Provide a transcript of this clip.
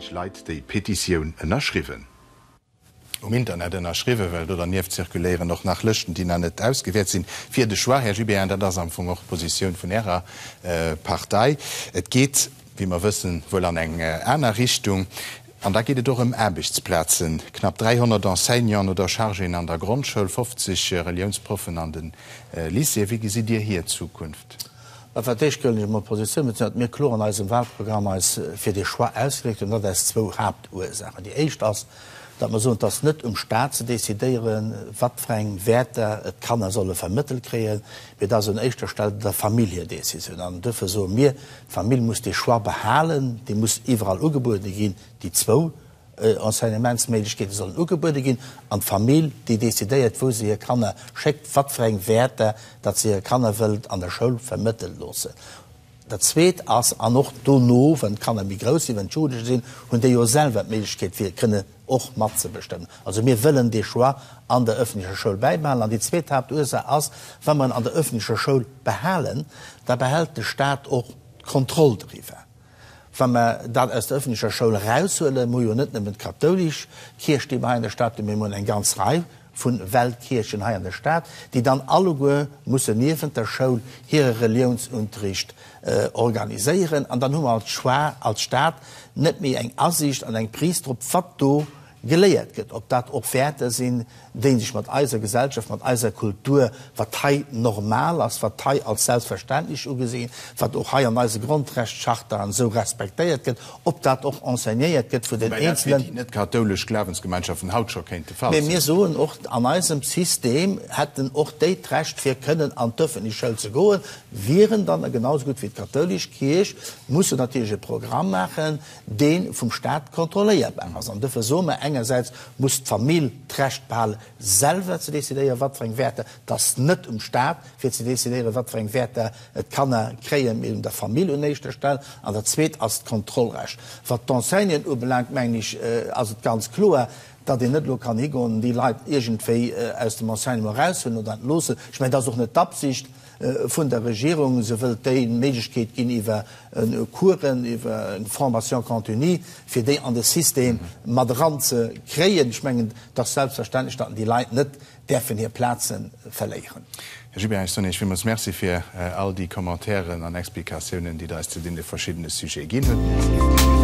150 Leit déi Petitioun ënnerschriwwen. Um Internet ënnerschriwwen, well do dernieft zirkuléieren och nach Lëschten, déi nach net ausgewäert sinn, fir de Choix. Här Gibéryen, dat ass am Fong och d'Positioun vun Ärer Partei. Et geet, wéi mer wëssen, wuel an eng aner Richtung. An da geet et och ëm Aarbechtsplazen, knapp 300 Enseignanten oder Chargéen an der Grondschoul, 50 Reliounsproffen an de Lycéeën. Wéi gesitt Dir hir Zukunft? Mä fir d'éischt gëllen ech emol Positioun bezéien, datt mir kloer an eisem Wahlprogramm eis fir dee Choix ausgedréckt hunn, dat aus zwou Haaptursaachen. Déi éischt ass, datt mer soen, et ass net um Stat ze decidéieren, wat fir eng Wäerter et d'Kanner solle vermëttelt kréien, mee et ass un éischter Stell der Famill hir Décisioun. An duerfir soe mir, d'Famill muss dee Choix behalen, dee muss iwwerall ugebuede ginn, déi zwou Enseignementsméiglechkeete sollen ugebuede ginn, an d'Famill, déi decidéiert, wou se hir Kanner schéckt, wat fir eng Wäerter datt se hire Kanner wëllt an der Schoul vermëttelt loossen. Dat Zweet ass, an och dono, wann d'Kanner méi grouss sinn, wann d'Jugendlecher sinn, hunn déi jo selwer d'Méiglechkeet, fir kënne och matzebestëmmen. Also mir wëllen dee Choix an der öffentlecher Schoul bäibehalen. An déi zweet Haaptursaach ass, wa mer en an der öffentlecher Schoul behalen, da behält de Stat och d'Kontroll doriwwer. Wa mer dat aus der öffentlecher Schoul eraushuelen, mir hu jo net nëmmen d'kathoulisch Kierch, déi mer hei an der Stad hunn, mee mir hunn eng ganz Rei vu Weltkierchen hei an der Stad, déi dann alleguer mussen niewent der Schoul hire Reliounsunterricht organiséieren. An dann hu mer als Choix, als Stad net méi eng Asiicht an eng Prise drop, wat do geléiert gëtt, ob dat och Wäerter sinn, déi sech mat eiser Gesellschaft, mat eiser Kultur, wat hei normal ass, wat hei als selbstverständlech ugesi ginn, wat och hei an eise Grondrechtschartaen esou respektéiert gëtt, ob dat och enseignéiert gëtt vun den Woubäi dat fir eenzelen. déi net-kathoulesch Glawensgemeinschaften haut scho kéint de Fall Mee sinn. mir soen och, an eisem System hätten och déi d'Recht fir kënnen an d'ëffentlech Schoul ze goen, wieren dann genau esou gutt wéi d'kathoulesch Kierch, mussen natierlech e Programm maachen, dee vum Staat kontrolléierbar ass. An dofir soe mer, engersäits muss d'Famill d'Recht behalen, selwer ze decidéieren, wat fir eng Wäerter, et ass net um Staat, fir ze decidéieren, wat fir eng Wäerter d'Kanner kréien, mee un der Famill un éischter Stell. An dat Zweet ass d'Kontrollrecht. Wat d'Enseignanten ubelaangt, mengen ech, ass et ganz kloer, datt een net elo kann higoen an déi Leit iergendwéi aus dem Enseignement eraushuelen oder entloossen. Ech mengen, dat ass och net d'Absicht vun der Regierung. Se wëllt déi Méiglechkeet ginn iwwer Coursen, iwwer eng Formation continue, fir déi an de System mat eranzekréien. Ech mengen, et ass selbstverständlech, datt déi Leit net däerfen hir Plaze verléieren. Här Gibéryen, ech soen Iech villmools Merci fir all déi Commentairen an Explikatiounen, déi Der eis zu deene verschiddene Sujete ginn hutt.